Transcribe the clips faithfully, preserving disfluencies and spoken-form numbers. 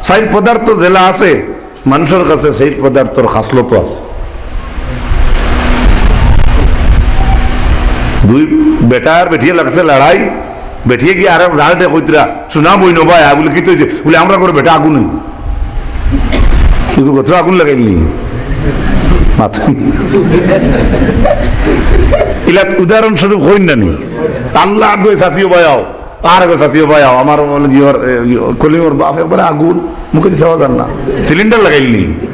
চাইর পদার্থ যেলা আছে, মানষর কাছে চাইর পদার্থর খাসলতও আছে। দুই বেটা আর বেটিয়ে লাগছে লড়াই, বেটিয়ে গিয়া আরেক জাররে কইতরা, "হুনো বইন বা, আগুন কিতা অইছে?" বুলে, "আমরার ঘরো বেটা আগুন অইছে।" ইগু কতরা আগুন লাগাইল নি? মাত। ইলা উদাহরণস্বরূপ কইন না নি? আল্লার দোয়াই চাচিও বায়াও। আর গো চাচিও বায়াও, আমার বলে জি ওর, এ, ই, কলিমর বাপ একবারে আগুন, মুখে দিছে আওয়াজ আর না। সিলিন্ডার লাগাইল নি?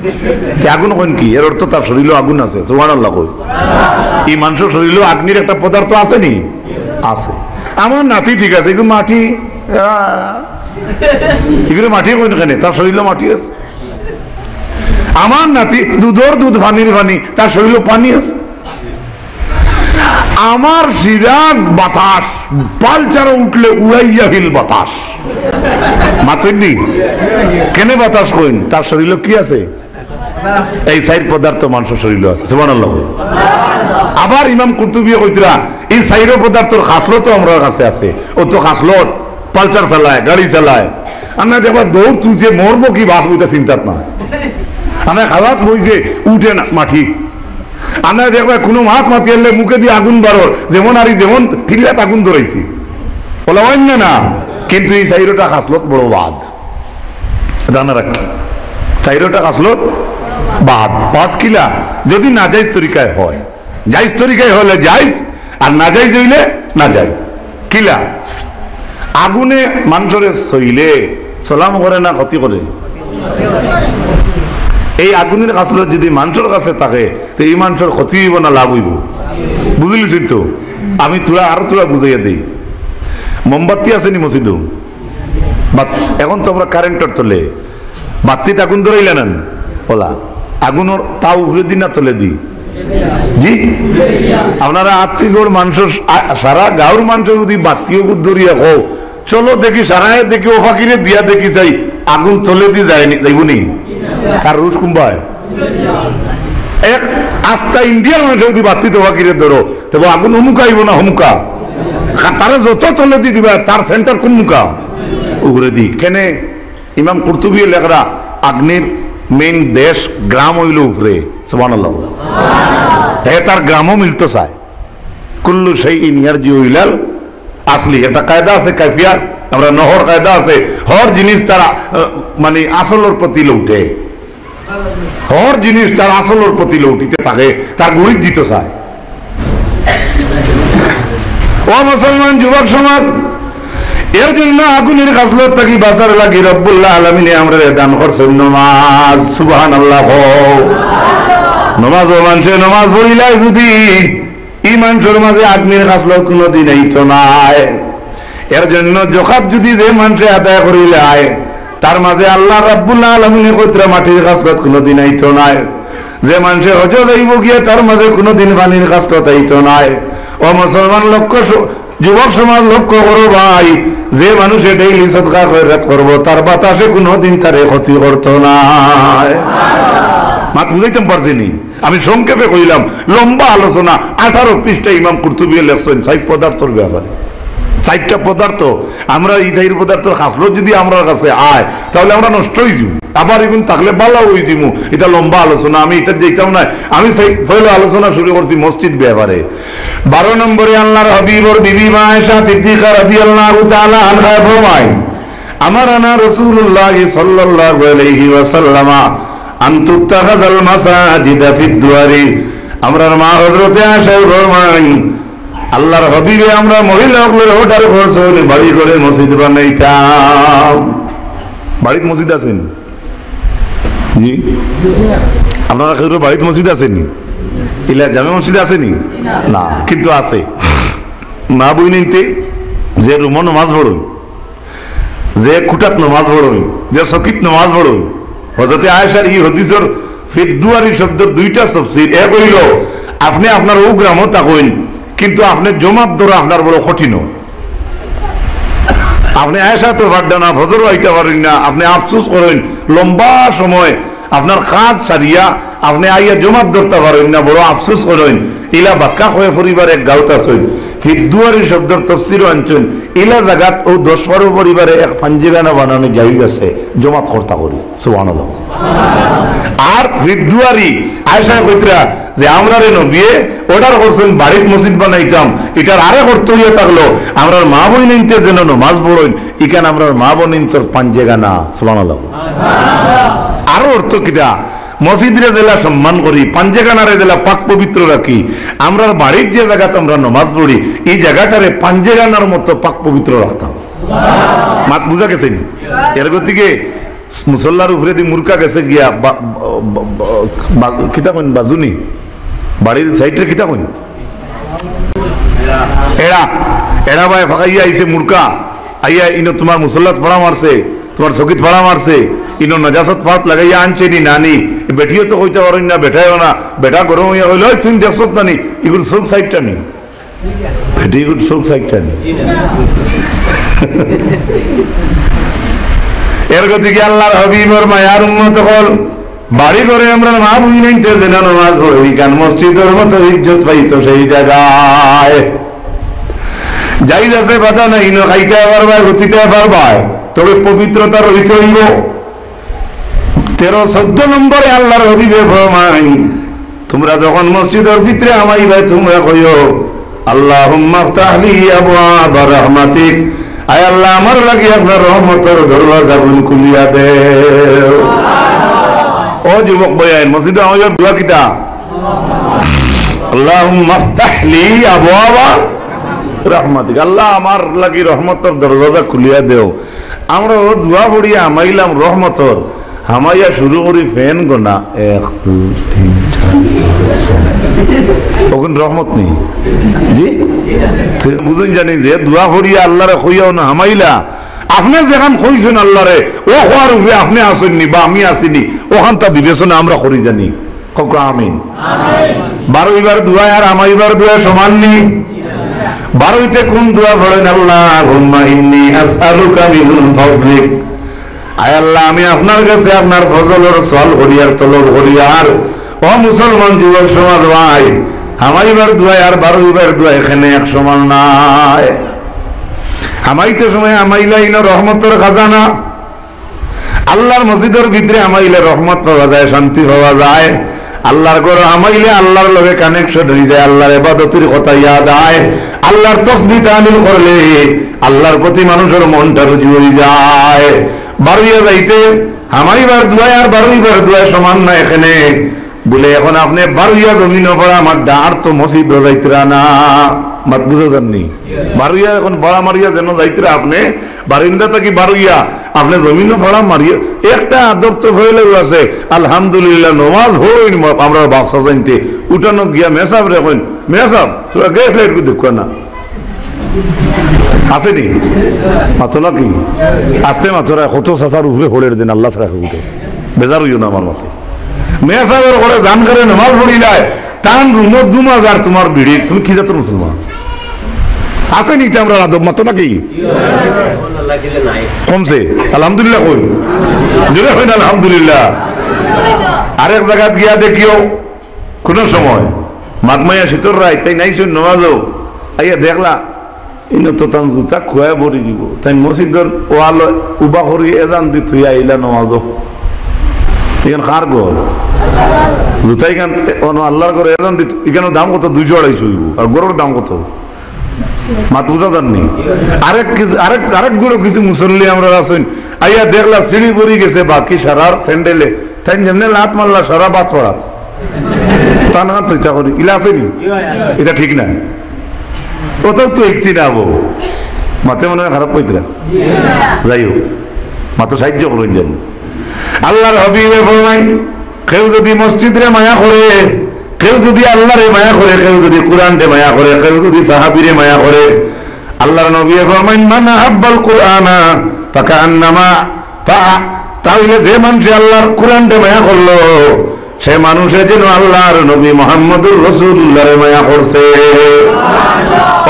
তে আগুন কইন কি? এর অর্থ তার শরীলো আগুন আছে। সুবহানাল্লাহ কই। ই মানষর শরীলো আগ্নির একটা পদার্থ আছে নি? আছে। আমার নাতি ঠিক আছে, ইগু মাটি, আহ, ইগুরে মাটি কইন কেনে? তার শরীলো মাটি আছে। আমার নাতি দুধর দুধ, পানির পানি, তার শরীলো পানি আছে। আমার সিরাজ বাতাস, পালচারো উঠলে উড়াইয়া ফিল বাতাস। মাতইন নি? কেনে বাতাস কইন? তার শরীলো কি আছে? এই চাইর পদার্থ মানষর শরীলো আছে। সুবহানাল্লাহ। আবার ইমাম কুরতুবীয়ে কইতরা, ই চাইরো পদার্থর খাসলতও আমরার কাছে আছে। অউ তো খাসলত, পালচার চালায়, গাড়ি চালায়। আর না দেখবা দৌড় তুলছে, মরবো কি বাঁচবো, ইতা চিন্তাত না। আর না খাওয়াত বইছে, উঠে না মাটি। আর না দেখবা কুনু মাত মাতিয়াইলে মুখেদি আগুন বারর, যেমন আর ই যেমন ফিল্লাত আগুন ধরাইছে। অলা অইন্য না, কিন্তু ই চাইরোটা খাসলত বড় বাদ। জানা রাখি, চাইরোটা খাসলত বাদ। বাদ কিলা? যদি নাজাইজ তরিকায় হয়, জাইজ তরিকায় অইলে জাইজ, আর নাজাইজ অইলে নাজাইজ। কিলা? আগুনে মানষরে ছইলে ছলাম করে না ক্ষতি করে? এই আগুনের খাসলত যদি মানষর কাছে থাকে, তে ই মানষর ক্ষতি অইবো না লাভ অইবো? বুঝিলিছইন তো? আমি থুড়া, আরো থুড়া বুঝাইয়া দেই। মোমবাতি আছে নি মসজিদো? বাত-, এখন তো আমরা কারেন্টর তলে, বাত্তিত আগুন ধরাইলা না? অলা, আগুনর তাও উপরেদি না তলেদি? জি? আপনারা আত্রিগর মানষর, আ-, সারা গাঁওর মানষর যদি বাত্তি অগুত ধরিয়া কও, "চলো দেখি, সারায় দেখি, অউ ফাকিরে দিয়া দেখি চাই, আগুন তলেদি যায় নি, যাইবো নি?" তার রুশ কুম্বায়? এক আস্তা ইন্ডিয়ার মানষে যদি বাত্তিত অউ ফাকিরে ধরো, তবে আগুন অমুকা আইবো না হমুকা? খা-, তারে যত তলেদি দিবা, তার সেন্টার কুন মুকা? উপরেদি। কেনে? ইমাম কুরতুবীয়ে লেখরা, আগ্নির মেইন দেশ, গ্রাম অইলো উপরে। সুবহানাল্লাহ। হে তার গ্রামও মিলতো চায়। কুল্লু শাইইন ইয়ারজিউ ইলাল আসলি। একটা কায়দা আছে কাফিয়ার, আমরা নহর কায়দা আছে, হর জিনিস তার, আহ, মানে, আসলর প্রতি লৌটে। হর জিনিস তার আসলর প্রতি লৌটিতে থাকে, তার গুড়িত দিতো চায়। ও মুসলমান যুবক সমাজ, এর জন্য আগুনের খাসলত থাকি বাঁচার লাগি রব্বুল আলামিনে আমরারে দান করছইন নমাজ। সুবহানাল্লাহ কও। নমাজ, ও মানষে নমাজ পড়িলায় যদি, ই মানষর মাঝে আগ্নির খাসলত কুনুদিন আইতো নায়। এর জন্য জকাত যদি যে মানষে আদায় করিলায়, তার মাঝে আল্লাহ রাব্বুল আলামিনে কইতরা মাটির খাসলত কুনুদিন আইতো নায়। যে মানষে হজো যাইবো গিয়া, তার মাঝে কুনুদিন পানির খাসলত আইতো নায়। ও মুসলমান, লক্ষ্য স-, যুবক সমাজ লক্ষ্য করো ভাই, যে মানুষে ডেইলি সদকা খয়রাত করবো, তার বাতাসে কুনুদিন তারে ক্ষতি করতো নায়। মাত বুঝাইতাম পারছি নি? আমি সংক্ষেপে কইলাম, লম্বা আলোচনা, আঠারো পৃষ্ঠা ইমাম কুরতুবীয়ে লেখছইন চাইর পদার্থর ব্যাপারে। চাইরটা পদার্থ, আমরা ই চাইর পদার্থর খাসলত যদি আমরার কাছে আয়, তাহলে আমরা নষ্ট অইযিমু। আবার ইগুন থাকলে ভালা অইযিমু। ইটা লম্বা আলোচনা, আমি ইটাত যাইতাম নায়। আমি চাই, পয়লা আলোচনা শুরু করছি মসজিদ ব্যাপারে। বারো নম্বরে আল্লাহর হাবিবর বিবি মা আয়েশা সিদ্দিকা রাদিয়াল্লাহু তাআলা আনহা ফরমাইন, أمرنا رسول الله صلى الله عليه وسلم أن تتخذ المساجد في الدور। আমরার মা হযরতে আয়েশায় ফরমাইন, আল্লাহর হাবিবে আমরা মহিলা অকলরে অর্ডার করছইন, বাড়ি ঘরে মসজিদ বানাইতাম। বাড়িত মসজিদ আছে নি? জি? আপনারা কেউর বাড়িত মসজিদ আছে নি? ইলা জামে মসজিদ আছে নি? না, কিন্তু আছে। মা বইনাইন্তে যে রুমো নমাজ পড়ইন, যে খুটাত নমাজ পড়ইন, যে চকিত নমাজ পড়ইন, হযরতে আয়েশার ই হাদিসর ফিদ্দুয়ারি শব্দর দুইটা তাফসীর। এক অইলো, আপনে আপনার অউ গ্রামো থাকইন, কিন্তু আপনে জমাত ধরা আপনার বড় কঠিন অয়। আপনে আয়েশা তো পাররা না, ফজরও আইতা পারইন না, আপনে আফসোস করইন, লম্বা সময় আপনার কাজ সারিয়া আপনে আইয়া জমাত ধরতা পারইন না, বড় আফসোস করইন। ইলা বাক্কা কয় পরিবার এক গাঁওত আছইন। ফিরদুয়ারি শব্দর তফসিরও আনছইন, ইলা জাগাত অউ দশ বারো পরিবারে এক পাঞ্জেখানা বানানি জায়েজ আছে, জমাত কর্তা করি, সুবহানাল্লাহ। আর ফিরদুয়ারি আয়েশায় কইতরা যে আমরারে নবিয়ে order করছইন বাড়িত মসজিদ বানাইতাম, ইটার আরেক অর্থ অইয়া থাকলো, আমরার মা-বইনাইন্তে যেন নমাজ পড়ইন, ইখান আমরার মা-বইনাইন্তর পাঞ্জেখানা, সুবহানাল্লাহ। আরো অর্থ কিতা? মসজিদরে যেলা সম্মান করি, পাঞ্জেখানারে যেলা পাক পবিত্র রাখি, আমরার বাড়িত যে জাগাত আমরা নমাজ পড়ি, ই জাগাটারে পাঞ্জেখানার মতো পাক পবিত্র রাখতাম। মাত বুঝা গেছে নি? এর গতিকে মুসল্লার উপরেদি মুরকা গেছে গিয়া বা-, বা-, বা-, বা-, কিতা কইন, বাজুনি? বাড়ির সাইডরে কিতা কইন? এড়া, এড়া বায় ফাকাইয়া আইছে মুরকা, আইয়া ইনো তুমার মুসল্লাত ফাড়া মারছে, তুমার চকিত ফাড়া মারছে, ইনো নাজাসত ফাত লাগাইয়া আনছে নি নানি, বেটিও তো কইতা পারইন না, বেটায়ও না, বেটা গরম অইয়া কইল, "ওই তুই দেখছত না নি, ইগুর চউখ সাইডটা নি।" বেটি ইগুর চউখ সাইডটা নি। এর গতিকে আল্লাহর হাবিবর মায়ার উম্মত অকল, বাড়ি ঘরে আমরার মা-বইনাইন্তে যেন নমাজ পড়ে, ইখান মসজিদর মতো ইজ্জত পাইতো সেই জাগায়। জায়েজ আছে, বাধা নাই, ইনো খাইতায় পারবায়, হুতিতায় পারবায়, তবে পবিত্রতা রইতে অইবো। তেরো চৌদ্দ নম্বরে আল্লাহর হাবিবে ফরমাইন, তুমরা যখন মসজিদর ভিতরে হামাইবায়, তুমরা কইও, "আল্লাহুম্মা ইফতাহ লি আবওয়াবা রাহমাতিক।" আয় আল্লাহ, আমার লাগি আপনার রহমতর দরওয়াজাগুন খুলিয়া দেও। ও যুবক ভাইয়াইন, মসজিদো হামাইবার দোয়া কিতা? "আল্লাহুম্মা ইফতাহ লি আবওয়াবা রাহমাতিক।" আল্লাহ, আমার লাগি রহমতর দরওয়াজা খুলিয়া দেও। আমরা অউ দোয়া পড়িয়া হামাইলাম রহমতর, হামাইয়া শুরু করি ফ্যান গনা, এক, দুই, তিন, চার, পাঁচ, ছয়। অগুন রহমত নি? জি? তে বুঝইন জানি যে দোয়া পড়িয়া আল্লাহরে কইয়াও না হামাইলা, আপনে যেখান কইছইন আল্লাহরে, অউ কওয়ার উপরে আপনে আছইন নি বা আমি আছি নি, অখানতা বিবেচনা আমরা করি জানি। কউক্কা আমিন। বারইবার দোয়ায় আর হামাইবার দোয়ায় সমান নি? বারইতে কুন দোয়া পড়ইন? "আল্লাহুম্মা ইন্নী আসআলুকা মিন ফাদলিক।" আয় আল্লাহ, আমি আপনার কাছে আপনার ফজলর সওয়াল করি আর তলব করি। আর ও মুসলমান যুবক সমাজ ভাই, হামাইবার দোয়ায় আর বারইবার দোয়ায় কেনে এক সমান নায়। হামাইতে সময় হামাইলা ইনো রহমতর খাজানা। আল্লাহর মসজিদর ভিতরে হামাইলে রহমত পাওয়া যায়, শান্তি পাওয়া যায়। আল্লাহর ঘরো হামাইলে আল্লাহর লগে connection অইযায়, আল্লাহর ইবাদতর কথা ইয়াদ আয়, আল্লাহর তসবিহ তাহলিল করলে আল্লাহর প্রতি মানুষর মনটা রুজু অইযায়। বারইয়া যাইতে হামাইবার দোয়ায় আর বারইবার দোয়ায় সমান না এখানে। বুলে, এখন আপনে বারইয়া জমিনো পড়া মারডা, আর তো মসজিদো যাইতরা না। মাত বুঝা যার নি? বারইয়া এখন পড়া মারিয়া যেন যাইতরা আপনে, বারিন্দা থাকি বারইয়া আপনে জমিনো পড়া মারিয়া, একটা আদব তো পয়লাউ আছে, আলহামদুলিল্লাহ, নমাজ পড়ইন আমরার বাপ চাচাইন্তে, উঠানো গিয়া মেসাবরে কইন, "মেসাব, তোরা গেট লাইট দেখো না।" আছে নি? মাতো না কি? আস্তে মাতো রা, কত চাচার উপরে পড়ের দিন আল্লাহ ছাড়া কেউ উঠে। বেজার অইও না আমার মাতে। মেসাবর ঘরে জান করে নমাজ পড়িলায়, তান রুমো দুমাজ আর তুমার বিড়ি, তুমি কি জাতর মুসলমান? আছে নি ইতা আমরার আদব? মাতো না কি? কমছে? আলহামদুলিল্লাহ কই? জোরে কইন আলহামদুলিল্লাহ। আরেক জাগাত গিয়া দেখিও, কুনু সময় মাঘ মাইয়া শীতর রাইত তাইন আইছইন নমাজো, আইয়া দেখলা, ইনো তো তান জুতা খুয়ায় ভরি যিবো। তাইন মসজিদর ওয়ালো উবা করি এজান দি থুইয়া আইলা নমাজো। ইখান কার ঘর? জুতা ইখান অনো আল্লাহর ঘরো এজান দি, ইখানর দাম কত? দুইশো আড়াইশো অইবো। আর ঘরর দাম কত? মাত বুঝা যার নি? আরেক কিছু, আরেক, আরেক ঘরো কিছু মুসল্লি আমরার আছইন, আইয়া দেখলা সিঁড়ি ভরি গেছে বাকি সারার স্যান্ডেলে। তাইন যেমনে লাত মারলা সারা বাত পড়া। তা না তো ইতা করি, ইলা আছে নি? ইতা ঠিক না। অতাও তো একটি না বউ। মাতে মনে অয় খারাপ কইতরা। যাই হোক, মাতো সাহায্য করইন যেন। আল্লাহর হাবিবে ফরমাইন, কেউ যুদি মসজিদরে মায়া করে, কেউ যুদি আল্লাহরে মায়া করে, কেউ যুদি কুরআনরে মায়া করে, কেউ যুদি সাহাবীরে মায়া করে, আল্লাহর নবীয়ে ফরমাইন, "মান আহাব্বাল কুরআনা ফাকাআন্নামা ফা-," তাইলে যে মানষে আল্লাহর কুরআনরে মায়া করলো, সে মানষে যেন আল্লাহর নবী মুহাম্মদুর রাসূলুল্লাহরে মায়া করছে।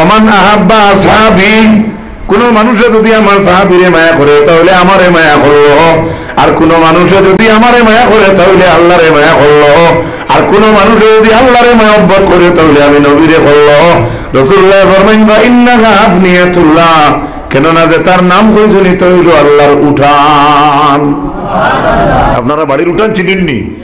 ওমান আহাব্বা আসহাবি, কুনু মানষে যুদি আমার সাহাবীরে মায়া করে, তাইলে আমারে মায়া করলো। আর কুনু মানষে যুদি আমারে মায়া করে, তাইলে আল্লাহরে মায়া করলো। আর কুনু মানুষ যদি আল্লাহরে মহব্বত করে, তাহলে আমি নবীরে করলো। রাসূলুল্লাহ ফরমাইন, "ফা ইন্নাহা আফনিয়াতুল্লাহ।" কেননা যে তার নাম কইছইন, ইটা অইলো আল্লাহর উঠান। আপনারা বাড়ির উঠান চিনইন নি?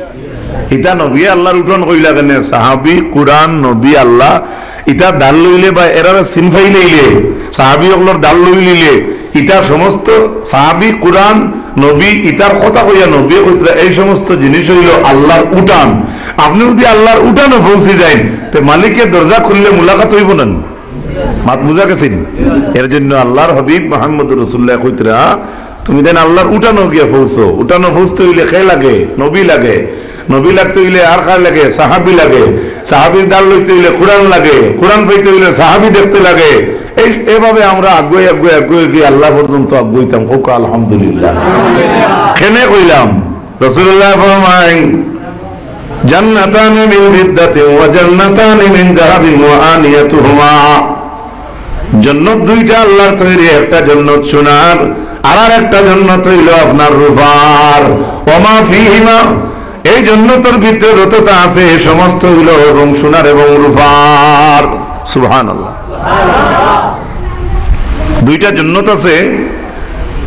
ইটা নবী আল্লাহর উঠান কইলা কেনে? সাহাবী, কুরআন, নবী, আল্লাহ, ইটা দাল লইলে বা এরারে চিনফাই লইলে, সাহাবী অকলর দাল লইলিলে, ইটা সমস্ত সাহাবী, কুরআন, নবী, ইতার কথা কইয়া নবী কইতরা, এই সমস্ত জিনিস অইলো আল্লাহর উঠান। আপনে যদি আল্লাহর উঠানো পৌঁছি যাইন, তে মালিকে দরজা খুললে মুলাকাত অইবো না নি? মাত বুঝা গেছে নি? এর জন্য আল্লাহর হাবিব মুহাম্মদুর রাসূলুল্লাহ কইতরা, তুমি দেন আল্লাহর উঠানো গিয়া পৌঁছো। উঠানো পৌঁছতে অইলে কে লাগে? নবী লাগে। নবী লাগতে অইলে আর কার লাগে? সাহাবী লাগে। সাহাবীর দাল লইতে অইলে কুরআন লাগে। কুরআন পাইতে অইলে সাহাবী দেখতে লাগে। এই, এভাবে আমরা আগুয়াই, আগুয়াই, আগুয়াই গিয়া আল্লাহ পর্যন্ত আগুয়াইতাম। কউক্কা আলহামদুলিল্লাহ। কেনে কইলাম? রাসূলুল্লাহ ফরমাইন, "জান্নাতানি মিন ফিদ্দাতিন ওয়া জান্নাতানি মিন যাহাবিন ওয়া আনিয়াতুহুমা।" জন্নত দুইটা আল্লাহর তৈরি, একটা জন্নত সোনার, আর আর একটা জন্নত অইলো আপনার রূপার। "ওয়া মা ফিহিমা", এই জন্নতর ভিতরে যততা আছে, এই সমস্ত অইলো এবং সোনার এবং রূপার। সুবহানাল্লাহ। দুইটা জন্নত আছে,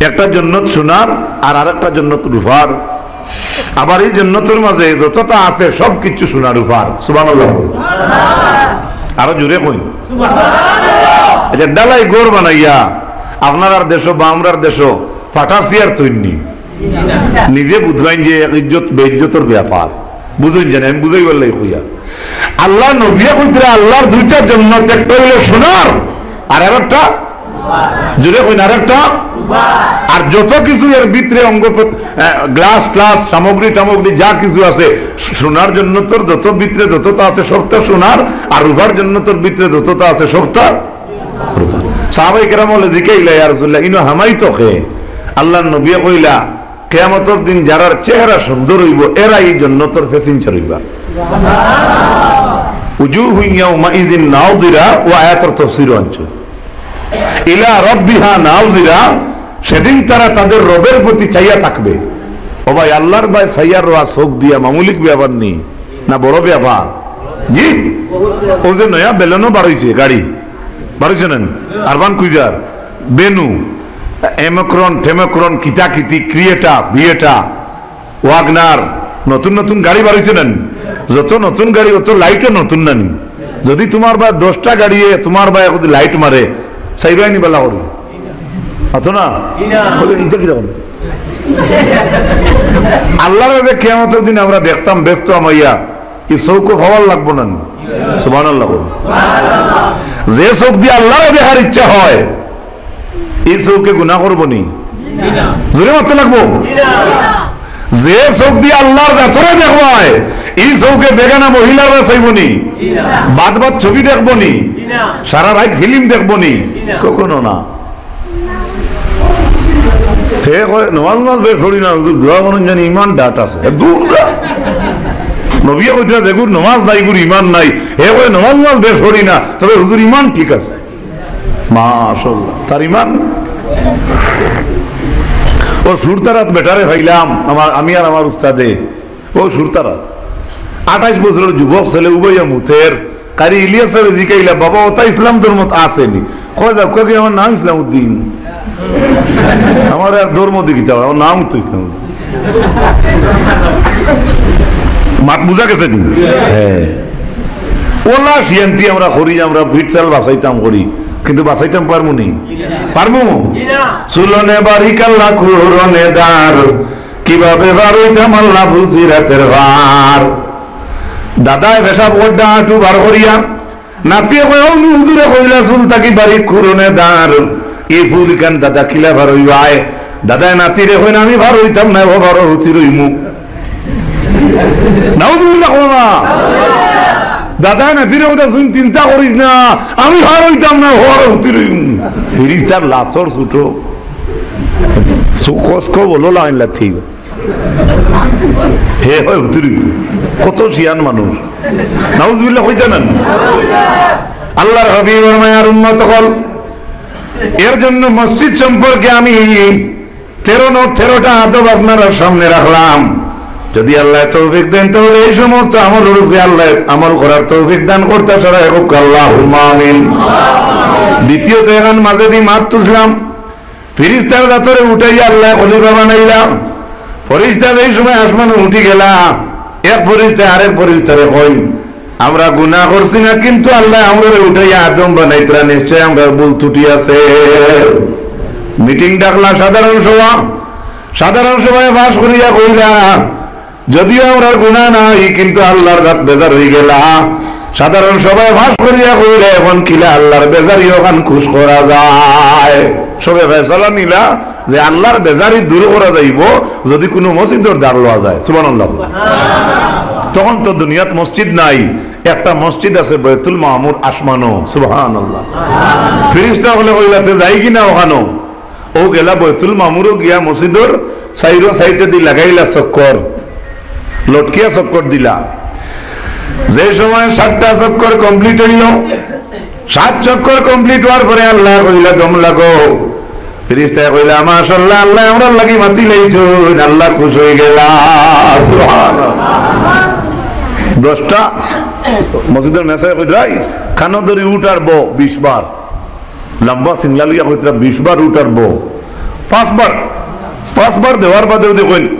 একটা জন্নত সোনার আর আরেকটা জন্নত রূপার। আবার এই জন্নতর মাঝে যততা আছে সব কিছু সোনার রূপার। সুবহানাল্লাহ। আরো জোরে কইন। এই যে ঢালাই ঘর বানাইয়া আপনারার দেশো বা আমরার দেশো ফাটা চেয়ার থইন নি, নিজে বুঝরাইন যে এক ইজ্জত বেইজ্জতর ব্যাপার। বুঝইন জানি, আমি বুঝাইবার লাগি কইয়া। আল্লাহর নবিয়ে কইতরা আল্লাহর দুইটা জন্নত, একটা অইলো সোনার আর আরেকটা, জোরে কইন, আরেকটা। আর যত কিছু এর ভিতরে অঙ্গ প্রত-, আহ, গ্লাস ট্লাস, সামগ্রী টামগ্রী যা কিছু আছে, সোনার জন্নতর যত ভিতরে যততা আছে সবতা সোনার, আর রূপার জন্নতর ভিতরে যততা আছে সবতা রূপার। সাহাবায়ে কেরাম বলে, "জিকাইলা, ইয়া রাসূলুল্লাহ, ইনো হামাইতো কে?" আল্লাহর নবিয়ে কইলা, "কিয়ামতর দিন যারার চেহারা সুন্দর অইবো, এরা এই জন্নতর passenger অইবা।" উজুহুন ইয়াউমাইযিন নাদিরা, ও আয়াতর তফসিরও আনছে। ইলা রাব্বিহা নাজিরা, সেদিন তারা তাদের রবের প্রতি চাইয়া থাকবে। ও ভাই, আল্লাহর বায় চাইয়া রওয়া চোখ দিয়া মামুলিক ব্যাপার নি, না বড় ব্যাপার? জি, ও যে নয়া বেলেনো বারইছে, গাড়ি বারইছে না, আরবান কুইজার, বেনু, এমক্রন টেমক্রন, কিতা কিতি, ক্রিয়েটা, বিয়েটা, ওয়াগনার, নতুন নতুন গাড়ি বারইছে না নি? যত নতুন গাড়ি, অত লাইটও নতুন না নি? যদি তুমার বায় দশটা গাড়িয়ে তুমার বায় যদি লাইট মারে, চাইবায় নি বালা করি? অত না? কইলে, "ইটা কিরকম?" আল্লাহর কাছে কিয়ামতর দিন আমরা দেখতাম ব্যস্ত আমাইয়া, ই চউখো পাওয়ার লাগবো না নি? সুবহানাল্লাহ কও। যে চউখ দিয়া আল্লাহরে দেখার ইচ্ছা হয়, ই চউখে গুনাহ করবো নি? জোরে মাততে লাগবো। যে চউখ দিয়া আল্লাহর জাতরে দেখবায়, ই চউখে বেগানা মহিলারে চাইবো নি? বাদ বাদ ছবি দেখবো নি? সারা রাইত ফিল্ম দেখবো নি? কখনো না। হে কয়, "নমাজ নমাজ বেশ পড়ি না, হুজুর, দোয়া মনে জানি ইমান ডাট আছে।" এ দূর যা। নবিয়ে কইতরা, "যেগুর নমাজ নাই, এগুর ইমান নাই।" হে কয়, "নমাজ নমাজ বেশ পড়ি না, তবে হুজুর ইমান ঠিক আছে।" মাশাআল্লাহ, তার ইমান। ও সুরতারাত বেটারে পাইলাম, আমার, আমি আর আমার উস্তাদে। ও সুরতারাত, আঠাইশ বছরর যুবক ছেলে, উবাইয়া মুতের। কারি ইলিয়াস সাহেবে জিকাইলা, "বাবা, অতা ইসলাম ধর্মত আছে নি?" কয়, "যাউক্কা গি, আমার নাম ইসলাম উদ্দিন, আমার আর ধর্ম দি কিতা, আমার নাম তো ইসলাম উদ্দিন।" মাত বুঝা গেছে নি? হ্যাঁ। ওলা শিয়ান্তি আমরা করি, আমরা ফিটতাল বাঁচাইতাম করি, কিন্তু বাঁচাইতাম পারমু নি? পারমু? চুলনে বাড়ি কাল্লা কুরনে দাঁড়, কিভাবে বার অইতাম আল্লাহ ফুসিরাতের ভার। দাদায় পেশাব করডা আটু বার করিয়া, নাতিয়ে কয়, "ও মি হুজুরে কইলা চুল থাকি বাড়ি কুরনে দাঁড়, ই ফুল ইখান দাদা কিলা বার অইবায়?" দাদায় নাতিরে কইন, "আমি বার অইতাম না, ও বার অতি রইমু।" নাউজুবিল্লাহ কও না। দাদায় নাতিরে কইতা, "তুই চিন্তা করিস না, আমি বার অইতাম না, ও বার অতি রইমু।" ফিরিস্তার লাথর ছুটো। সু-, কস কো বলো লাইন লাথি। হে হয় অতিরিক্ত। কত শিয়ান মানুষ। নাউজুবিল্লাহ কইতা না? আল্লাহর হাবিবর মায়ার উম্মত অকল। এর জন্য মসজিদ সম্পর্কে আমি তেরো ন-, তেরোটা আদব আপনারার সামনে রাখলাম। যদি আল্লায় তৌফিক দেইন, তাইলে এই সমস্ত আমলর উপরে আল্লায় আমল করার তৌফিক দান করতা সারা একক আল্লাহুম্মা আমিন। দ্বিতীয়ত, এখান মাঝেদি মাত তুলছিলাম, ফিরিস্তার জাতরে উঠাইয়া আল্লায় খলিফা বানাইলা। ফিরিস্তা যেই সময় আসমানো উঠি গেলা, এক ফিরিস্তায় আরেক ফিরিস্তারে কইন, "আমরা গুনাহ করছি না, কিন্তু আল্লায় আমরারে উঠাইয়া আদম বানাইতরা, নিশ্চয় আমরার ভুল ত্রুটি আছে।" মিটিং ডাকলা সাধারণ সভা, সাধারণ সভায় পাশ করিয়া কইলা, "যদিও আমরার গুনাহ নাই, কিন্তু আল্লাহর জাত বেজার অইগেলা।" সাধারণ সভায় পাশ করিয়া কইলা, "এখন কিলা আল্লাহর বেজারি অখান খুশ করা যায়?" সবে ফয়সালা নিলা যে আল্লাহর বেজারি দূর করা যাইবো যদি কুনু মসজিদর ধার লওয়া যায়। সুবহানাল্লাহ। তখন তো দুনিয়াত মসজিদ নাই, একটা মসজিদ আছে বায়তুল মামুর আসমানো। সুবহানাল্লাহ। ফিরিস্তা অকলে কইলা, "তে যাইগি না অখানো?" অউ গেলা বায়তুল মামুরো গিয়া মসজিদর চাইরো সাইডেদি লাগাইলা চক্কর, লটকিয়া চক্কর দিলা। যে সময় সাতটা চক্কর complete অইলো, সাত চক্কর complete অওয়ার পরে আল্লায় কইলা, "দম লাগো।" ফিরিস্তায় কইলা, "মাশাআল্লাহ, আল্লায় আমরার লাগি মাতিলাইছইন, আল্লাহ খুশ অইগেলা।" সুবহানাল্লাহ। দশটা মসজিদর মেসায় কইতরা, "কানো ধরি উঠ আর বও বিশ বার।" লম্বা সিংলা লইয়া কইতরা, "বিশ বার উঠ আর বও।" পাঁচবার, পাঁচবার দেওয়ার বাদে উদি কইন,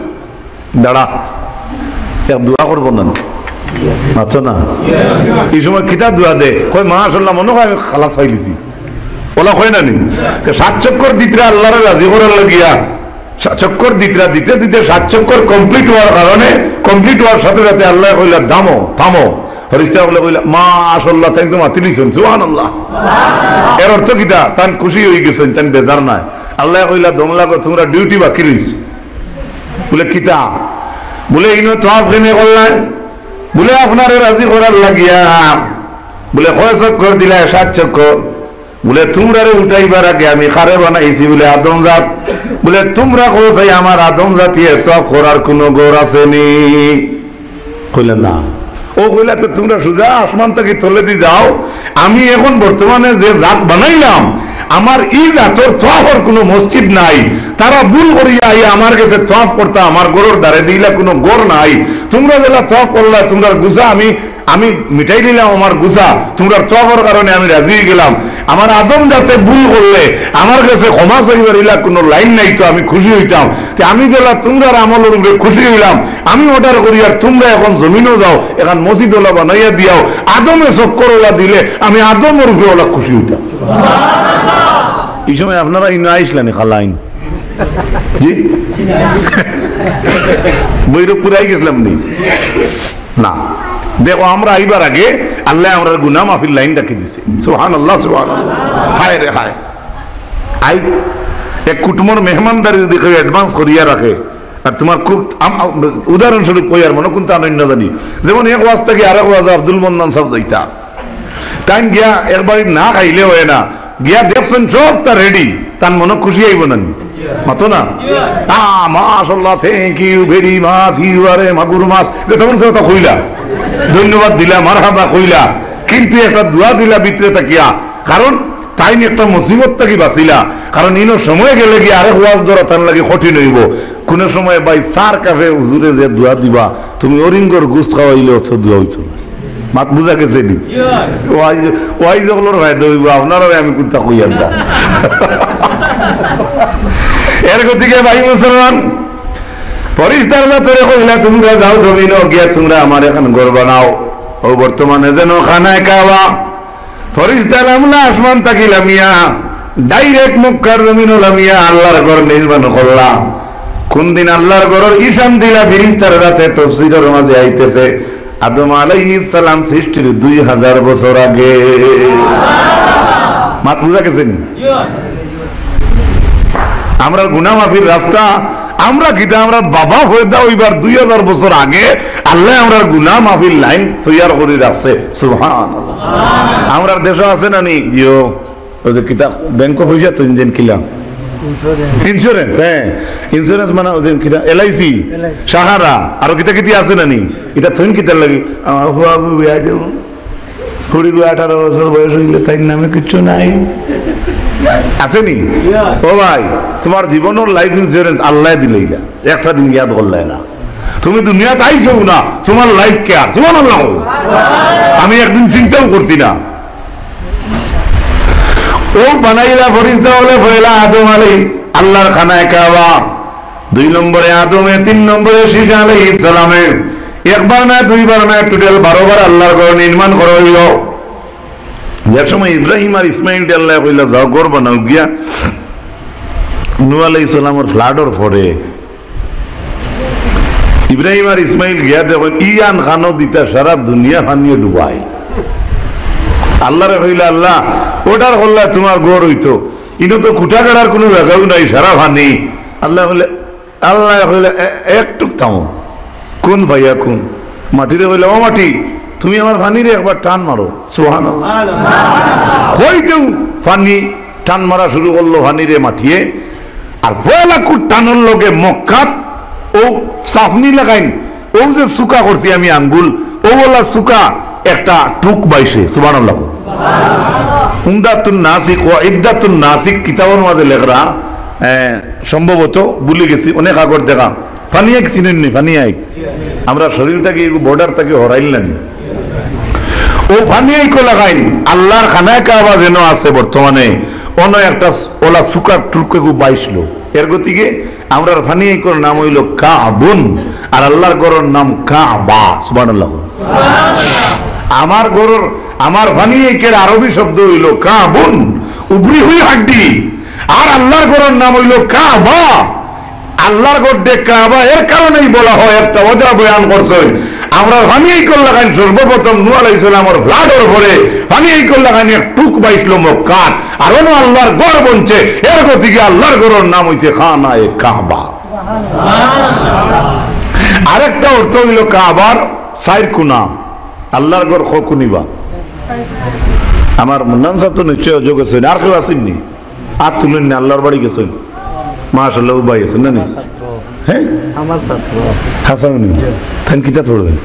"দাঁড়া, এক দোয়া করবো না?" মাতো না। এই সময় কিতা দোয়া দে? কয়, "মাশাআল্লাহ, মনো কয় আমি খালাস পাইলিছি।" অলা কয় না নি? তে সাত চক্কর দিতরা আল্লাহরে রাজি করার লাগিয়া, সাত চক্কর দিতরা, দিতে দিতে সাত চক্কর complete অওয়ার কারণে, complete অওয়ার সাথে সাথে আল্লায় কইলা, "দামো, থামো।" ফিরিস্তা অকলে কইলা, "মাশাআল্লাহ, তাইন তো মাতিলিছইন, সুবহানাল্লাহ।" এর অর্থ কিতা? তাইন খুশি অইগেছইন, তাইন বেজার নায়। আল্লায় কইলা, "দম লাগো, তুমরার duty বাকি রইছে।" বুলে, "কিতা?" বুলে, "ইনো তওয়াফ কেনে করলায়?" বুলে, "আপনারে রাজি করার লাগিয়া।" বুলে, "কয় চক্কর দিলায়?" "সাত চক্কর।" বুলে, "তুমরারে উঠাইবার আগে আমি কারে বানাইছি?" বুলে, "আদম জাত।" বুলে, "তুমরা কও চাই আমার আদম জাতিয়ে তওয়াফ করার কুনু ঘর আছে নি?" কইলা, "না।" অউ কইলা, "তে তুমরা সুজা আসমান থাকি তলেদি যাও, আমি এখন বর্তমানে যে জাত বানাইলাম, আমার ই জাতর তওয়াফর কুনু মসজিদ নাই, তারা ভুল করিয়া আইয়া আমার গেছে তওয়াফ করতা, আমার ঘরর ধারেদি ইলা কুনু ঘর নাই, তুমরা যেলা তওয়াফ করলা, তুমরার গুছা আমি আমি মিটাইলিলাম আমার গুছা, তুমরার তওয়াফর কারণে আমি রাজি অইগেলাম। আমার আদম জাতে ভুল করলে আমার গেছে ক্ষমা চাইবার ইলা কুনু লাইন নাই, তো আমি খুশি অইতাম। তে আমি যেলা তুমরার আমলর উপরে খুশি অইলাম, আমি order করি আর তুমরা এখন জমিনো যাও, এখান মসজিদ অলা বানাইয়া দিয়াও, আদমে চক্কর অলা দিলে আমি আদমর উপরে অলা খুশি অইতাম। ই সময় আপনারা ইনো আইছলা নি খালাইন? জি? বৈরব পুরাই গেছলাম নি? না। দেখো, আমরা আইবার আগে আল্লায় আমরার গুনাহ মাফির লাইন রাখি দিছে। সুবহানাল্লাহ, সুবহানাল্লাহ। হায় রে হায়। আই এক কুটুমর মেহমানদারি যদি কেউ advance করিয়া রাখে, আর তুমার খুব আম-, আম-, উদাহরণস্বরূপ কই, আর মনো কুনতা অইন্য জানি, যেমন এক ওয়াজ থাকি আরেক ওয়াজ আব্দুল মন্নান সাব যাইতা, তাইন গিয়া একবারই না খাইলে অয় না, গিয়া দেখছইন সবতা ready, তান মনো খুশি অইবো না নি? মাতো না? আ, মাশাআল্লাহ, thank you very much, you are a মাগুর মাছ। যে তখন সে কথা কইলা, ধন্যবাদ দিলা, মারহাবা কইলা, কিন্তু একটা দোয়া দিলা ভিতরে থাকিয়া, কারণ তাইন একটা মুসিবত থাকি বাঁচিলা। কারণ ইনো সময় গেলে গিয়া আরেক ওয়াজ ধরা তান লাগি কঠিন অইবো। কুনু সময় ভাই সার কাফে হুজুরে যে দোয়া দিবা, তুমি অরিঙ্গর গুস্ত খাওয়াইলে অত দোয়া অইতো না। মাত বুঝা গেছে নি? ওয়াইজ, ওয়াইজ অকলর ফায়দা অইবো, আপনারারে আমি কুনতা কইয়ার না। এর গতিকে ভাই মুসলমান, ফিরিস্তার জাতরে কইলা, "তুমরা যাও জমিনো গিয়া তুমরা আমার এখান ঘর বানাও।" অউ বর্তমানে যেন খানায়ে কাবা। ফিরিস্তা লামলা আসমান থাকি লামিয়া, direct মক্কার জমিনো লামিয়া আল্লাহর ঘর নির্মাণ করলা। কুনদিন আল্লাহর ঘরর ঈশান দিলা ফিরিস্তার জাতে? তফসিরর মাঝে আইতেছে, আদম আলাইহিস সালাম সৃষ্টির দুই হাজার বছর আগে। মাত বুঝা গেছে নি? আমরার গুনাহ মাফির রাস্তা, আমরা কিতা, আমরার বাবা পয়দা অইবার দুই হাজার বছর আগে আল্লায় আমরার গুনাহ মাফির লাইন তৈয়ার করি রাখছে। সুবহানাল্লাহ। আমরার দেশো আছে না নি? জিও। ওই যে কিতা, ব্যাংকো পয়সা তো ইঞ্জিন কিলা? ইন্স্যুরেন্স। ইন্স্যুরেন্স, হ্যাঁ। ইন্স্যুরেন্স মানে ওই যে কিতা, এলআইসি, এলআইসি। সাহারা, আরো কিতা কিতি আছে না নি? ইতা থইন কিতার লাগি? আমার ফুয়া বউ বিয়া দেব। কুড়ি বা আঠারো বছর বয়স অইলে তাইর নামে কিচ্ছু নাই। আছে নি? ও ভাই, তুমার জীবনর লাইফ ইন্স্যুরেন্স আল্লায় দিলাইলা, একটা দিন ইয়াদ করলায় না। তুমি দুনিয়াত আইছো না, তুমার লাইফ কেয়ার? সুবহানাল্লাহ। আমি একদিন চিন্তাও করছি না। ও বানাইলা ফরিস্তা অকলে, পয়লা আদম আলী, আল্লাহর খানায়ে কাবা, দুই নম্বরে আদমে, তিন নম্বরে শীষ আলাইহিস সালামে। একবার না, দুইবার না, টোটাল বারো বার আল্লাহর ঘর নির্মাণ করা অইলো। যে সময় ইব্রাহিম আর ইসমাইলরে আল্লায় কইলা, "যাও, ঘর বানাও গিয়া।" নূহ আলাইহিস সালামর ফ্লাডর পরে ইব্রাহিম আর ইসমাইল গিয়া দেখইন, ইয়ান খানো দিতা সারা দুনিয়া পানিয়ে ডুবাই। আল্লাহরে কইলা, "আল্লাহ, অর্ডার করলা তুমার ঘর অইতো, ইনো তো খুটা গাড়ার কুনু জাগাও নাই, সারা পানি।" আল্লায় কইলা, আল্লায় কইলা, "এ-, একটুক থামো।" কুন ফায়াকুন। মাটিরে কইলা, "ও মাটি, তুমি আমার পানিরে একবার টান মারো।" সুবহানাল্লাহ। কইতেউ পানি টান মারা শুরু করলো পানিরে মাটিয়ে। আর পয়লা কুট টানর লগে মক্কাত অউ চাফনি লাগাইন, অউ যে চুকা করছি আমি আঙ্গুল, অউ অলা চুকা একটা টুক বাইছে। সুবহানাল্লাহ। উমদাতুন নাসিক ওয়া ইদ্দাতুন নাসিক কিতাবর মাঝে লেখরা, এ, সম্ভবত ভুলি গেছি, অনেক আগর দেখা। পানি আইক চিনইন নি? পানি আইক। আমরা শরীর থাকি, এগু বর্ডার থাকি হরাইল না নি? অউ পানি আইকো লাগাইন, আল্লাহর খানায়ে কাবা যেন আছে বর্তমানে, অনো একটা স-, অলা চুকার টুকরেগু বাইছলো। এর গতিকে আমরার পানি আইকর নাম অইলো কাবুন, আর আল্লাহর ঘরর নাম কাবা। সুবহানাল্লাহ। আমার ঘরর, আমার পানি আইকর আরবি শব্দ অইলো কাবুন, উবরি হুই হাড্ডি, আর আল্লাহর ঘরর নাম অইলো কাবা। আল্লাহর ঘররে কাবা এর কারণেই বলা হয়, একটা ওয়াজা বয়ান করছইন। আমরার পানি আইকর লাগাইন সর্বপ্রথম নূহ আলাইহিস সালামর ফ্লাডর পরে পানি আইকর লাগাইন এক টুক বাইছলো মক্কাত, আর অনো আল্লাহর ঘর বনছে। এর গতিকে আল্লাহর ঘরর নাম অইছে খানায়ে কাবা। আরেকটা অর্থ অইলো কাবার চাইর কুনা। আল্লাহর ঘর ক কুনিবা? আমার মন্নান সাব তো নিশ্চয় অজগ আছইন, আর কেউ আছইন নি? আত তুলইন না, আল্লাহর বাড়ি গেছইন। মাশাআল্লাহ, অউ ভাই আছইন না নি? ছাত্র। হ্যাঁ? আমার ছাত্র। হাসান নি? জি। তাইন কিতা পড়ইন?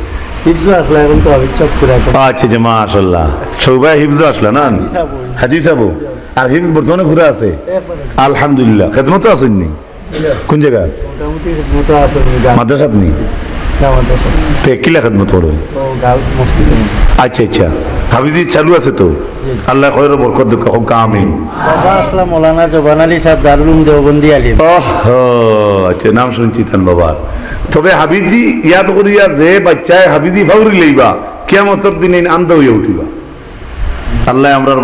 হিফজো আছলা, এখন তো হাফিজ সাব পুরা এখন। আচ্ছা, আচ্ছা, মাশাআল্লাহ। সবাই হিফজো আছলা না? হাজি সাব। হাজি সাব। জি। আর হিফজ বর্তমানে পুরা আছে? একবারে। আলহামদুলিল্লাহ। খেদমতো আছইন নি? জি। কোন জাগা? মোটামুটি খেদমতো আছে, আমি গাঁও। মাদ্রাসাত নি? না, মাদ্রাসা। তে কিলা খেদমত করো? ও, গাঁও মসজিদে। আচ্ছা, আচ্ছা। হাফিজি চালু আছে তো? জি, জি। আল্লাহ খয়র বরকত দেউক্কা, কউক্কা আমিন। বাবা আছলা মৌলানা জবান আলী সাব দারুল উলুম দেওবন্দি আলিম। ওহ, আচ্ছা, নাম শুনছি তান বাবার। তবে হাফিজি ইয়াদ করিয়া যে বাচ্চায় হাফিজি ফাউরি লইবা, কিয়ামতর দিন এইন আন্দা অইয়া উঠিবা। আল্লায় আমরার